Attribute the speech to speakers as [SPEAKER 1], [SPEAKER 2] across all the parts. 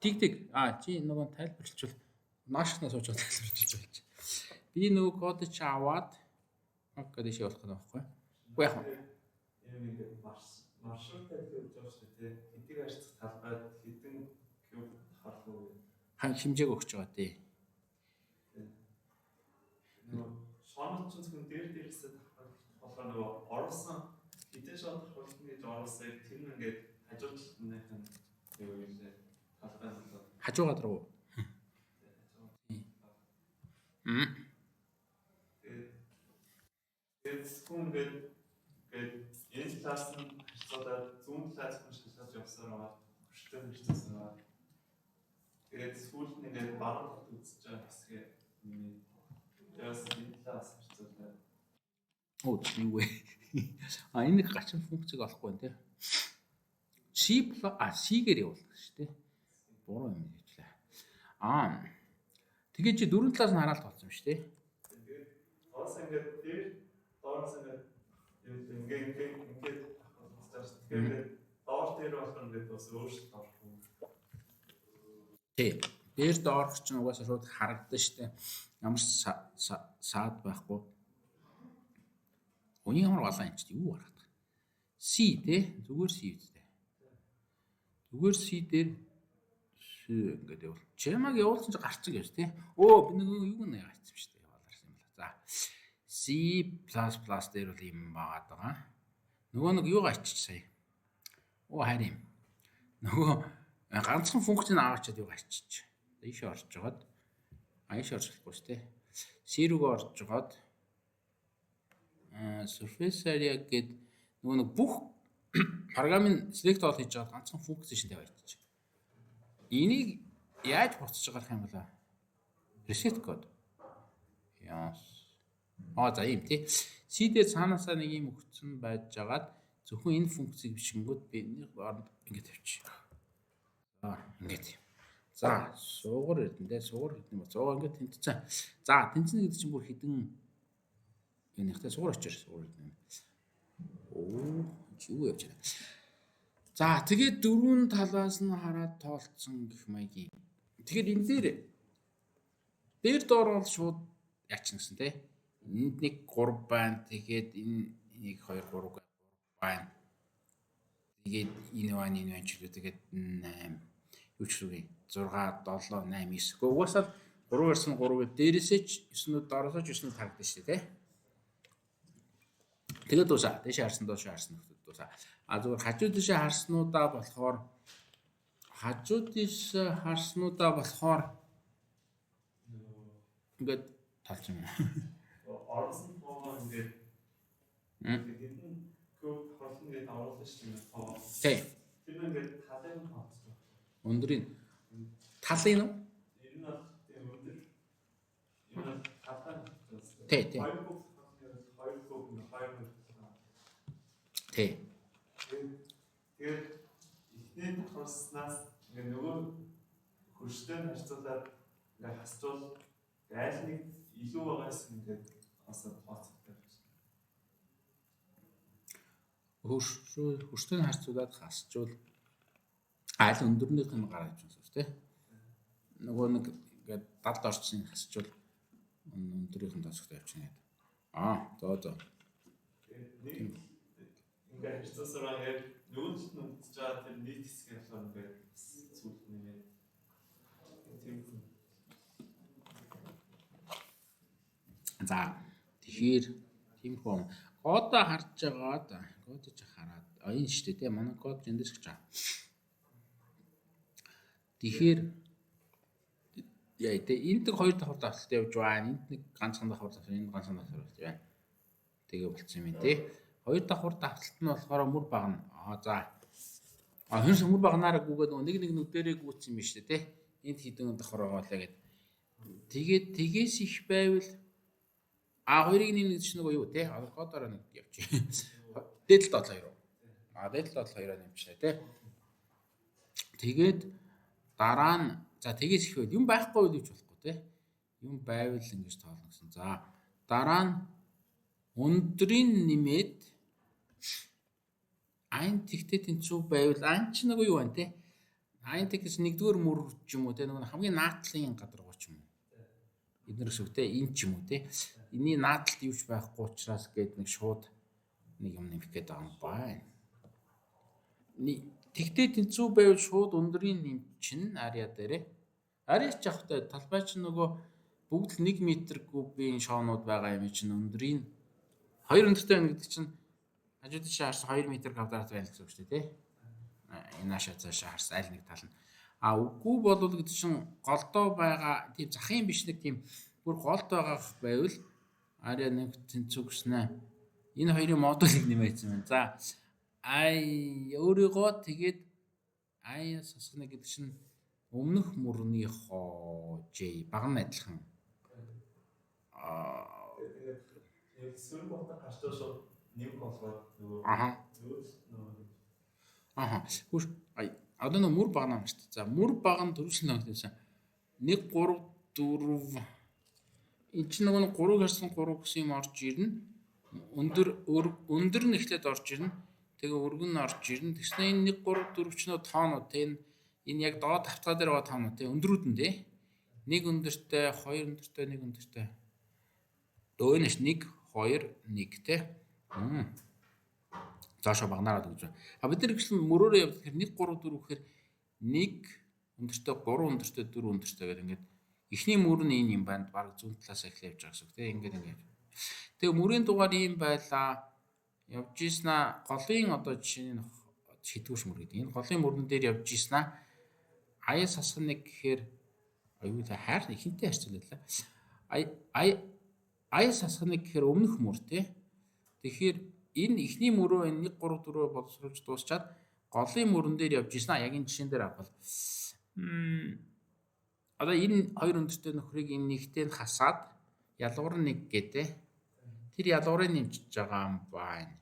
[SPEAKER 1] Тиг тиг. А, чи нөгөө тайлбарлчвал наашхнаа сууж байгаа тайлбарлаж болж. Би нөгөө код чи аваад окей, дэше болох нь байхгүй. Үгүй яг.
[SPEAKER 2] Юм ингээд маршруттай гэж байгаа шүү дээ. Хэдийг харьцах талбайд хэдэн куб давхарлах уу гэх.
[SPEAKER 1] Хан хэмжээг өгч байгаа тий.
[SPEAKER 2] Нөгөө шоонод ч зөвхөн дээр дээрээсээ давхарлах болохоор нөгөө оруулсан хэдэн шон давхарлах гэж оруулсан тэр нь ингээд хажуу талынх нь юу юм лээ. Талбай нь болоод
[SPEAKER 1] Хажуу газар уу? Мм.
[SPEAKER 2] Тэгээд зөвхөн ингээд энэ талаас нь харьцуулаад зүүн талаас нь шалгаж явсаар байгаа. Хүчтэй харьцуулсан байгаа. Тэгээд сүүлд нь ингээд баруун талд үзэж байгаа хэсгээ нэмээд тэгээс энэ талаас харьцуулаад.
[SPEAKER 1] Оо, юу вэ? А, энэ нэг гачин функцийг олохгүй байна тий. C а C-гээр явуулах шүү дээ. Буруу юм хийчлээ. Аа. Тэгээд чи дөрвөн талаас нь хараалт болсон юм шүү дээ.
[SPEAKER 2] Тэгээд тоос ингээд дээр доороос ингээд юм ингээд ингээд ингээд давхарлаж байгаа шүү. Тэгэхээр ингээд доор дээр болохоор ингээд бас өөрчлөлт орох юм.
[SPEAKER 1] Тий. Дээр доорх чинь угаасаа шууд харагдана шүү дээ. Ямар ч саад байхгүй. Өний ямар балан юм чи юу хараад байгаа. C тий. Зүгээр C үстэй. Зүгээр C дээр C ингээд явуул. Чамаг явуулсан чи гарцсан гэж тий. Өө, би нэг юу нэг гарцсан шүү дээ. Явуулсан юм байна. За. C++ дээр бол юм байгаад байгаа. Нөгөө нэг юугаа ачиж сая. Оо, харин юм. Нөгөө ганцхан функцийг аваачаад юугаа ачиж. Ийшээ орж жагаад а ийшээ орж болохгүй шүү дээ. C рүүгээ орж жагаад surface area гээд нөгөө нэг бүх програмын select all хийж байгаа ганцхан функц шин тавиач. Энийг яаж буцаж гарах юм бол? Reset code. Яас. Аа, за, ийм тий. C дээр цаанаасаа нэг юм өгцөн байж жагаад зөвхөн энэ функцийг бичингүүд би энийг оронд ингэ тавьчих. За, ингээд. За, суугар эрдэнэ, суугар гэдэг нь 100 ингээд тэнцсэн. За, тэнцэнэ гэдэг чинь бүр хэдэн юуныхтай суугар очир суугар эрдэнэ. Оо, чи юу явж байна? За, тэгээд дөрвөн талаас нь хараад тоолцсон гэх маягийн. Тэгэхээр энэ дээр дээр доор бол шууд яачин гэсэн тий. Энд нэг 3 байна. Тэгээд энэ 1 2 3 байна. Тэгээд энэ байна, энэ байна ч үлээ. Тэгээд 8 юу ч үгүй 6 7 8 9. Гэхдээ угаасаа 3 версэн 3 дээрээсээ ч 9-нүүд, доороосоо ч 9-нүүд харагдана шүү дээ тий. Тэгээд дуусаа. Дээшээ харсан, доошоо харсан нөхдөд дуусаа. А, зүгээр хажуу тийшээ харснуудаа болохоор хажуу тийшээ харснуудаа болохоор ингээд талж юм.
[SPEAKER 2] Оруулсан тоогоо ингээд хэдэн куб давхарлана гэдээ оруулсан шүү дээ тоо.
[SPEAKER 1] Тий.
[SPEAKER 2] Тэр нь ингээд талын нь тооцдог.
[SPEAKER 1] Өндрийн талын уу?
[SPEAKER 2] Ер нь бол тийм өндөр. Ер нь бол талын тооцдог.
[SPEAKER 1] Тий, тий.
[SPEAKER 2] 2 куб давхарлана гэдэг 2 куб ингээд 2 2.
[SPEAKER 1] Тий.
[SPEAKER 2] Тэгээд эхний давхарснаас ингээд нөгөө хөрштэй нь харьцуулаад ингээд хасчвал айл нэг илүү байгаа хэсэг ингээд бас тооцогддог байна.
[SPEAKER 1] Хөрштэй нь харьцуулаад хасчвал аль өндөрнийх нь гараад ирж байна тий. Нөгөө нэг ингээд 70 орчны хасчвал өндөрийнх нь тооцогдоо явчихна гэдэг. Аа, зөө.
[SPEAKER 2] Тэгээд нэг ингээд харьцуулсараа яг нөгөө талд нь үлдэж байгаа тэр нийт хэсэг болохоор ингээд зүйлд нэмээд тийм.
[SPEAKER 1] За, тэгэхээр тийм хүн кодоо харж байгаад код чи хараад а энэ шүү дээ тий, манай код эндээс гэж байгаа. Тэгэхээр яа тий, энд нэг хоёр давхар давталт явж байна. Энд нэг ганцхан давхар давталт, энд ганцхан давхар давталт байна. Тэгээ болцсон юм тий. Хоёр давхар давталт нь болохоор мөр багна. Аа, за. А, хөрс мөр багнаараа гүгээд нөгөө нэг нэг нүдэрээ гүйтсэн юм биш үү тий. Энд хэдэн давхар байгаа лээ гэд. Тэгээд тгээс их байвал а хоёрыг нэмнэ гэдэг чинь нөгөө юу тий. Кодороо нэг явчих. Дээд доод хоёр. А, дээд доод хоёроо нэмчихлээ тий. Тэгээд дараа нь за тгээс их байвал, юм байхгүй байвал юуч болохгүй тий. Юм байвал ингэж тоолно гэсэн. За, дараа нь өндрийн нэмээд айн тэгтээ тэнцүү байвал айн чи нөгөө юу байна те. INT гэж нэгдүгээр мөр ч юм уу те, нөгөө хамгийн наадлын гадаргуу ч юм уу. Эднэр гэсэн үг те, энэ ч юм уу те. Энийн наадлалт юу ч байхгүй учраас гээд нэг шууд нэг юм нэмэх гээд байгаа юм байна. Тэгтээ тэнцүү байвал шууд өндрийн нэмчин area дээрээ. Area ч явахтай талбай чинь нөгөө бүгд л 1 м кубын шоонууд байгаа юм чинь өндрийн хоёр өндөртэй байна гэдэг чинь хажууд тийш харсан 2 м квадрат байна гэсэн үг шүү дээ тий. Энэ наашаа цаашаа харсан аль нэг тал нь. А үгүй болвол гэдэг чинь голдоо байгаа тийм захын биш нэг тийм бүр голд байгаах байвал area нэг тэнцүү гэснэ. Энэ хоёрын модулыг нэмээсэн байна. За ай өөрийгөө тэгээд ай сасгана гэдэг чинь өмнөх мөрнийхоо J баг нь адилхан.
[SPEAKER 2] Аа тэгээд сөрөг ботон гарч байгаа шууд нэмэх болгоод нөгөө нөгөө
[SPEAKER 1] Аха. Хүш одоо нөө мөр багнаа мэрт. За мөр баг нь дөрвөлжин тогтсон. 1 3 4 энэ чинь нөгөө 3 харсан 3 гэсэн юм орж ирнэ. Өндөр өндөр нь эхлээд орж ирнэ. Тэгээ өргөн нь орж ирнэ. Тэгснэ энэ 1 3 4 ч нөө тоонууд те энэ яг доод тавтгаа дээр байгаа тоонууд те өндрүүд нь те. Нэг өндөртэй, хоёр өндөртэй, нэг өндөртэй. Дөөнөш 1 2 1 те. Доошо багнаараад өгч байна. А бид нар гэсэн мөрөөрөө явдаг тэгэхээр 1 3 4 гэхээр 1 өндөртэй 3 өндөртэй 4 өндөртэй гэдэг ингээд эхний мөр нь энэ юм байна. Бараг зүүн талаас эхлээ явж байгаа гэсэн үг тийм ингээд ингээд. Тэгээ мөрийн дугаар ийм байлаа. Явж ийснаа голын одоо жишээ нь шидгүүш мөр гэдэг. Энэ голын мөрөн дээр явж ийснаа аяа сасах нэг гэхээр аюу та хайр хинтээ харьцууллаа. Ай аяа сасах нэг гэхээр өмнөх мөр тий. Тэгэхээр энэ эхний мөрөө энэ 1 3 4 боловсруулж дуусчаад голын мөрөн дээр явж ийсэн. Яг энэ жишээн дээр авбал одоо энэ хоёр өндөртэй нөхрийг энэ нэгтэй нь хасаад ялгуур нь нэг гэдэг. Тэр ялгуурыг нэмчихэж байгаа юм байна.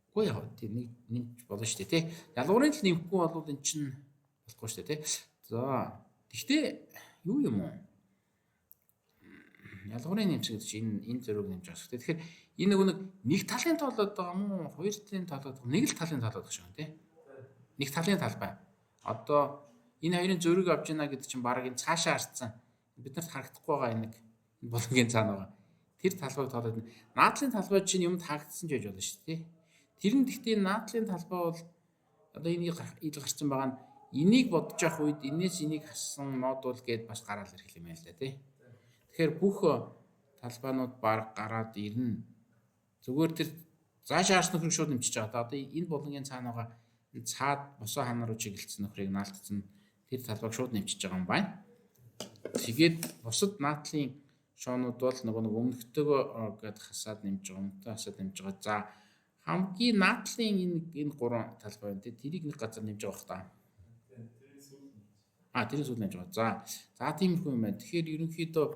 [SPEAKER 1] Үгүй яг тийм нэг нэмж болно шүү дээ тий. Ялгуурын л нэмэхгүй бол эн чинь болохгүй шүү дээ тий. За тэгтээ юу юм уу? Ялгуурын нэмсэн гэдэг чинь энэ зөрүүг нэмж байгаа шүү дээ. Тэгэхээр энэ нөгөө нэг талын тоолоод байгаа юм уу? Хоёр талын тоолоод байгаа. Нэг л талын тоолоод байгаа шүү тий. Нэг талын талбай. Одоо энэ хоёрын зөрүүг авч ийна гэдэг чинь баг энэ цаашаа харцсан биднэрт харагдахгүй байгаа энэ нэг булангийн цаана байгаа. Тэр талбайг тоолоод наадлын талбай чинь юмд хаагдсан ч байж болно шүү дээ. Тэр нь гэхдээ наадлын талбай бол одоо энийг ил гарсан байгаа нь энийг бодож явах үед энээс энийг хассан модуль гээд бас гараал ирэх юм байна л да тий. Тэгэхээр бүх талбайнууд баг гараад ирнэ. Зүгээр тэр заашаа харсан нөхрийг шууд нэмчихэж байгаа. Одоо энэ булангийн цаана байгаа энэ цаад босоо ханаа руу чиглэлсэн нөхрийг наалтцсан тэр талбайг шууд нэмчихэж байгаа юм байна. Тэгээд бусад наадлын шоонууд бол нөгөө нэг өмнөхтэйгөө гээд хасаад нэмж байгаа, өмнөдөө хасаад нэмж байгаа. За хамгийн наадлын энэ гурван талбай байна тий. Тэрийг нэг газар нэмж байгаа бох та. А тэрийг сүүл нэмж байгаа. За за тиймэрхүү юм байна. Тэгэхээр ерөнхийдөө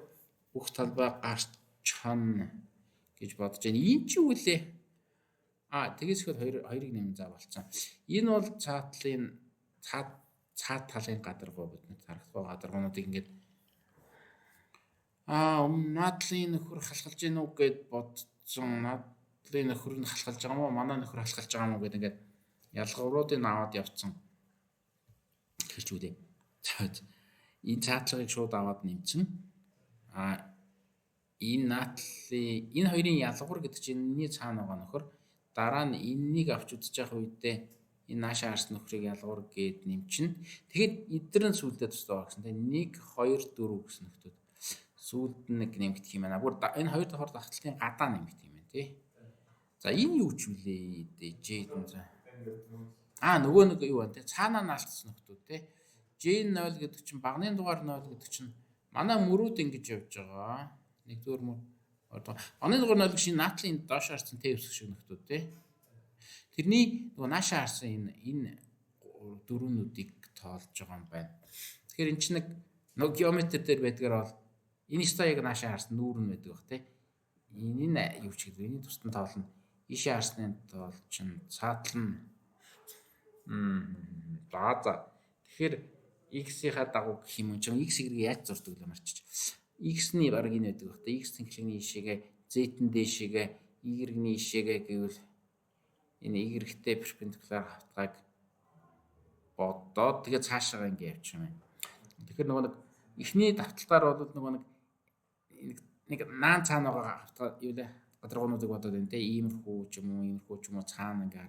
[SPEAKER 1] бүх талбай гарч чана гэж бодож байна. Энэ чи юу лээ? А тэгээс ихэд хоёрыг нэмэн за болцсон. Энэ бол цаатлын цаад талын гадаргуу биднэрт харагдах гадаргуунуудыг ингээд наадлын нөхөр халахалж гин үү гэд бодсон. Наадлын нөхөр нь халахалж байгаа юм уу? Манай нөхөр халахалж байгаа юм уу гэд ингээд ялгууруудыг аваад явцсан. Тэр ч үү дээ. Энэ цаатлагыг шууд аваад нэмсэн. А энэ наадлын энэ хоёрын ялгуур гэдэг чинь энэний цаана байгаа нөхөр дараа нь энэнийг авч үзэж явах үедээ энэ наашаа харсан нөхрийг ялгуур гээд нэмчин. Тэгэхэд эдгээр нь сүүлдээ тустай байгаа гэсэн. Тэгээ 1 2 4 гэсэн нөхдүүд сүүлд нэг нэмэгдэх юм байна. Бүр энэ хоёр давхар давталтын гадаа нэмэгдэх юм байна тий. За энэ юу ч вүлээ J за. А нөгөө нэг юу байна тий. Цаанаа наалтсан нөхдүүд тий. J0 гэдэг чинь багны дугаар 0 гэдэг чинь манай мөрүүд ингэж явж байгаа. Нэгдүгээр мөр. Багны дугаар 0 гэж энэ наадлын доош харсан Т өсөх шиг нөхдүүд тий. Тэрний нөгөө наашаа харсан энэ дөрвөнүүдийг тоолж байгаа юм байна. Тэгэхээр энэ чинь нэг нөгөө геометр дээр байдгаар бол энэ өстой яг наашаа харсан нүүр нь байдаг бах тий. Энэ нь юу ч гэдэг. Эний тусдан тоолно. Ийшээ харсны тоол чинь цаатлан за. Тэгэхээр x-ийнхаа дагуу гэх юм чинь x y-г яаж зурдаг вэ марчиж. X-ний бараг энэ байдаг бах тий. X тэнхлэгний ийшээгээ, z-н дээшээгээ, y-ний ийшээгээ гэвэл энэ y-тэй перпендикуляр хавтгайг Бодоод тэгээ цаашаа ингэ явчих юм байна. Тэгэхээр нөгөө нэг эхний давталтаар бол нөгөө нэг нэг наан цаана байгаа юу лээ гадаргуунуудыг бодоод байна те, иймэрхүү ч юм уу, иймэрхүү ч юм уу цаана ингээ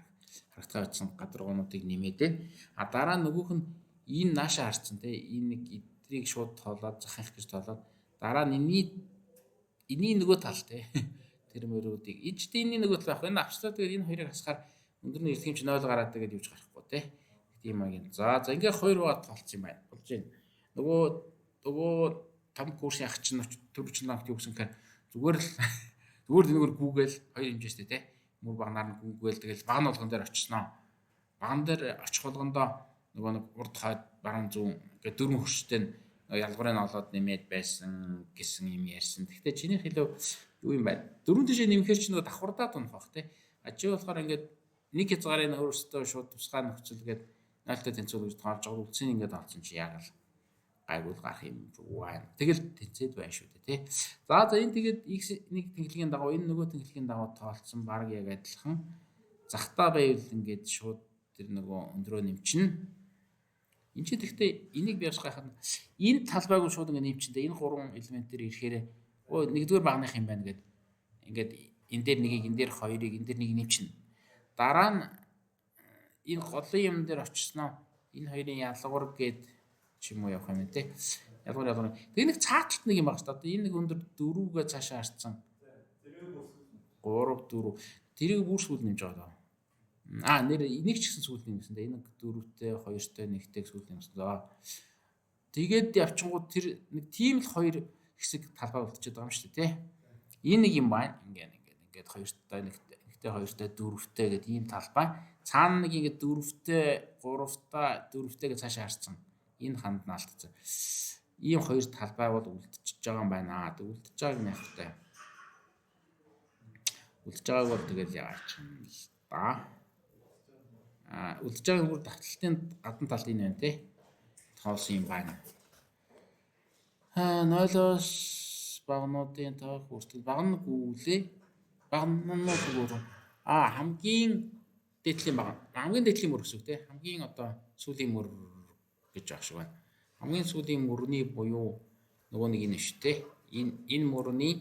[SPEAKER 1] харагдах байсан гадаргуунуудыг нэмээд байна. А дараа нь нөгөөх нь энэ нааша харцсан те, энэ нэг эдрийг шууд тоолоод захих гэж тоолоод дараа нь энэний нөгөө тал те тэр мөрүүдийг ижд энэний нөгөө тал байх. Энэ авчлаа, тэгээд энэ хоёрыг хасахаар өндөр нь ирэх юм чи 0 гараад тэгээд юуж гарахгүй те. Тийм маягийн. За за ингээ хоёр баа тоолсон юм байна. Болж байна. Нөгөө том курсын ах чинь төрөжин ламт юу гэсэн гэхээр зүгээр л зүгээр энэгээр гүүгээл хоёр хэмжээстэй те. Мөр багнаар нь гүүгээл тэгэл багн болгон дээр очсноо. Багн дээр очих болгондоо нөгөө нэг урд хойд баруун зүүн гэ дөрвөн хөрштэй ялгуурыг нь олоод нэмээд байсан гэсэн юм ярьсан. Гэхдээ чинийх илүү юу юм бэ? Дөрвөн тишээ нэмэхэр чи нөгөө давхардаад унах бах те. А чи болохоор ингээд нэг хязгаарын өөрөөсөө шууд тусгай нөхцөлгээд 0-тай тэнцвүүл гэж тоолж байгаа үлдсэн ингээд олсон чи яг л гайгүй гарах юм байна. Тэгэл тэнцээд байна шүү дээ тий. За за энэ тэгээд x нэг тэнхлэгийн дагуу энэ нөгөө тэнхлэгийн дагуу тоолцсон баг яг адилхан. Захтаа байвал ингээд шууд тэр нөгөө өндрөө нэмчин. Энд чи тэгтээ энийг би бас гайхаад энэ талбайг шууд ингээд нэмчин дээ. Энэ гурван элемент дээр ирэхээр өө нэгдүгээр багных юм байна гэд ингээд энэ дээр нэгийг, энэ дээр хоёрыг, энэ дээр нэг нэмчин. Дараа нь энэ голын юм дээр очсноо энэ хоёрын ялгуур гээд ч юм уу явах юм те. Ялгуур ялгуур. Тэгээ нэг цааталт нэг юм байгаа шүү дээ. Одоо энэ нэг өндөр дөрүүгээ цаашаа харцсан. 3 4. Тэрийг бүр сүүл нэмж байгаа даа. А нэр энийг ч гэсэн сүүл нэмсэн дээ. Энэ нэг дөрөвтэй, хоёртой, нэгтэй сүүл нэмсэн. За. Тэгээд явчингууд тэр нэг тийм л хоёр хэсэг талбай үлдчихэд байгаа юм шүү дээ, тий. Энэ нэг юм байна. Ингээд ингээд ингээд хоёртой, нэгтэй, нэгтэй, хоёртой, дөрөвтэй гэдэг ийм талбай. Цаана нэг ингээд дөрөвтэй, гуравтай, дөрөвтэй гэж цаашаа харцсан. Энэ ханд нь алдсан. Ийм хоёр талбай бол үлдчихэж байгаа юм байна. Тэг үлдчихэж байгааг нь явах та. Үлдчихэж байгааг бол тэгэл яач юм л да. А үлдчихэж байгааг бүр давталтын гадна талд энэ байна те. Тоолсон юм байна. А 0-оос багнуудын тоох хүртэл багна гүйлээ. Багнууд гүр. А хамгийн дээдлийн баг. Хамгийн дээдлийн мөр гэсэн үг те. Хамгийн одоо сүүлийн мөр гэж байх шиг байна. Хамгийн сүүлийн мөрний буюу нөгөө нэг энэ шүү те. Энэ мөрний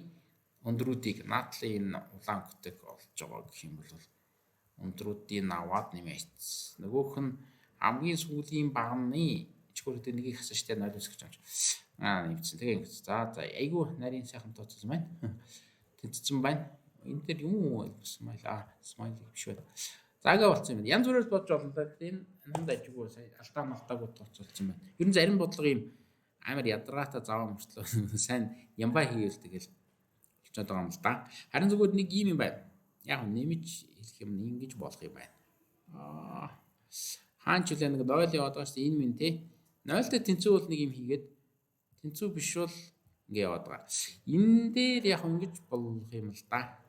[SPEAKER 1] өндрүүдийг наадлын энэ улаан өнгөтэйг олж байгаа гэх юм бол өндрүүдийг аваад нэмээц. Нөгөөх нь хамгийн сүүлийн багны чигүүрүүдээ нэгийг хасан штэ 0 үсгэж байгаа юм. Аа нэмсэн. Тэгээ ингэсэн. За за айгүй нарийн сайхан тооцсон байна. Тэнцсэн байна. Энэ дээр юм уу смайл смайл биш байна. За ингээ болцсон юм байна. Янз бүрээр бодож болно да. Энэ нанд ажиггүй сая алдаа малтаагүй тооцоолсон байна. Ер нь зарим бодлого юм амар ядаргаатай заваа мөртлөө сайн ямбай хийвэл тэгэл болчиход байгаа юм л да. Харин зүгээр нэг юм юм байна. Яг нэмж хэлэх юм ингэж болох юм байна. Аа хаан ч үлээ нэг 0 яваад байгаа шүү дээ. Энэ минь те 0-тэй тэнцүү бол нэг юм хийгээд тэнцүү биш бол ингэ яваад байгаа. Энэ дээр яг ингэж болох юм л да.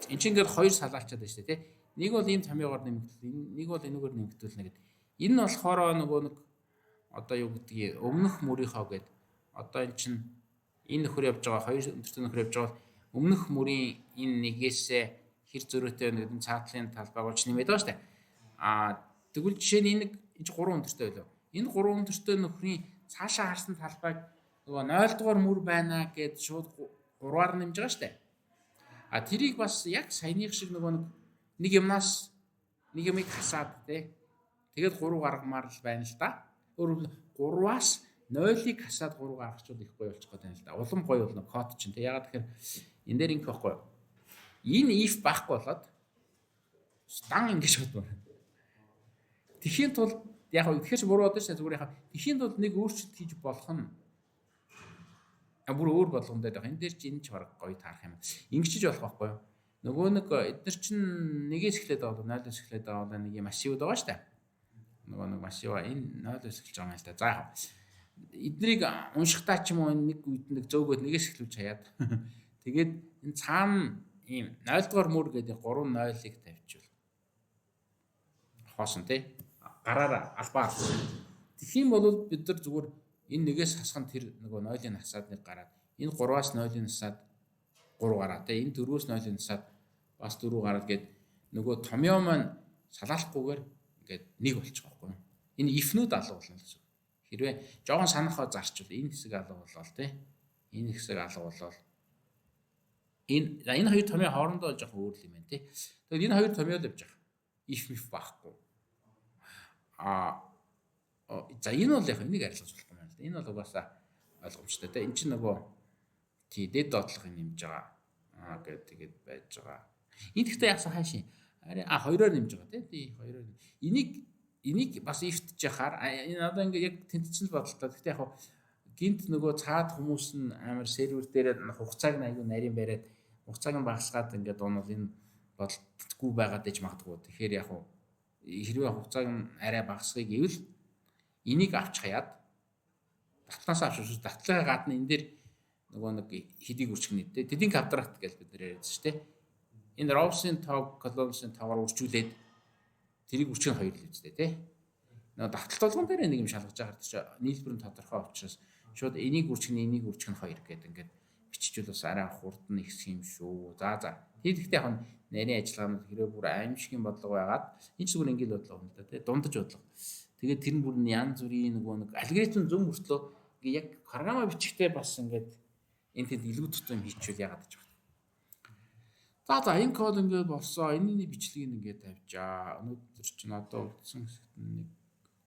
[SPEAKER 1] Энд чинь ингээд хоёр салаалчаад байна шүү дээ, тэ. Нэг бол ийм томьёогоор нэмэгдвэл, нэг бол энэгээр нэмэгдүүлнэ гэдэг. Энэ нь болохоор нөгөө нэг одоо юу гэдгийг өмнөх мөрийнхөө гээд одоо эн чинь энэ нөхөр явж байгаа, хоёр өндөртэй нөхөр явж байгаа өмнөх мөрийн энэ нэгээсээ хэр зөрөөтэй байна гэдэг нь цаатлын талбайг болж нэмээд байгаа шүү дээ. Аа тэгвэл жишээ нь энэ энэ чинь гурван өндөртэй байлаа. Энэ гурван өндөртэй нөхрийн цаашаа харсан талбайг нөгөө 0 дугаар мөр байна гэд шууд гурваар нэмж байгаа шүү дээ. А тэрийг бас яг саяных шиг нөгөө нэг юмнаас нэг юмыг хасаад те. Тэгээд 3 гаргамаар л байна л да. Өөрөөр 3-аас 0-ыг хасаад 3 гаргачвал их гоё болчих гээд байна л да. Улам гоё болно код чинь те. Ягаад тэгэхээр энэ дээр ингэх байхгүй юу? Энэ if байхгүй болоод дан ингэж бодмоор. Тэхийн тулд яг тэгэхээр чи буруу бодсон шүү дээ. Зүгээр яг тэхийн тулд нэг өөрчлөлт хийж болох нь бүр өөр болгон дээр байх. Энэ дээр чи энэ ч баг гоё таарах юм. Ингэчиж болох байхгүй юу? Нөгөө нэг эдгээр чинь нэгээс эхлээд байгаа бол 0-оос эхлээд байгаа бол нэг юм массивуд байгаа шүү дээ. Нөгөө нэг массив энэ 0-оос эхэлж байгаа юм л да. За яг эднийг уншихтаа ч юм уу нэг үед нэг зөөгөөд нэгээс эхлүүлж хаяад. Тэгээд энэ цаана ийм 0 дугаар мөр гэдэг 3 0-ыг тавьчихвал хоосон тий. Гараараа албаар. Тэгэх юм бол бид нар зүгээр энэ нэгээс хасах нь тэр нөгөө 0-ыг хасаад нэг гараад энэ 3-аас 0-ыг хасаад 3 гараад тий. Энэ 4-өөс 0-ыг хасаад бас 4 гараад гээд нөгөө томьёо маань салаалахгүйгээр Ингээд нэг болчих واخгүй. Энэ if-нүүд алга болно гэсэн. Хэрвээ жоохон санахаа зарчвал энэ хэсэг алга болол тий. Энэ хэсэг алга болол энэ за энэ хоёр томьёо хоорондоо жоохон өөр л юм байна тий. Тэгэхээр энэ хоёр томьёо л явж байгаа. If if байхгүй. А за, энэ бол яг энийг арилгаж болохгүй юм байна л да. Энэ бол угаасаа ойлгомжтой тий. Энд чинь нөгөө тий дээд доотлогыг нэмж байгаа. Аа гэдэг тэгээд байж байгаа. Энэ гэхдээ яасан хайшин. Арай хоёроор нэмж байгаа тий. Тий, хоёроор. Энийг бас if-тж яхаар энэ одоо ингээ яг тэнцсэн л бодолтой. Гэхдээ яг гинт нөгөө цаад хүмүүс нь амар сервер дээр хугацааг нь айгүй нарийн бариад, хугацааг нь багасгаад ингээд дуунал энэ бодолтгүй байгаад иж магадгүй. Тэгэхээр яг хэрвээ хугацааг нь арай багасгая гэвэл энийг авч хаяад давтнаас авч, давтлахаа гадна энэ дээр нөгөө нэг хэдийг үрчгэнэ те, тэдийн квадрат гэж бид нэр яриадсан шүү дээ. Энэ rows-ын тоог columns-ын тоогоор үржүүлээд тэрийг үрчгэн хоёр л үстэй те. Нөгөө давталт болгон дээр нэг юм шалгаж байгаа чи нийлбэр нь тодорхой учраас шууд энийг үрчгэн, энийг үрчгэн хоёр гэдэг ингээд биччихвэл бас арай хурдан ихсэх юм шүү. За. Тэр гэхдээ яг нарийн ажиллагаанууд хэрэг бүр аимшигын бодлого байгаад энэ ч зүгээр ингээл бодлого юм л да тий, дундаж бодлого. Тэгээд тэр нь бүр янз бүрийн нөгөө нэг алгоритм зөв мөртлөө ингээ яг програмаа бичихтэй бас ингээд энэ тэнд илүү тутам хийчихвэл яагаад гэж байна. За, энэ код ингээд болсон. Энэний бичлэгийг ингээд тавьжаа. Өнөөдөр чинь одоо үлдсэн хэсэгт нэг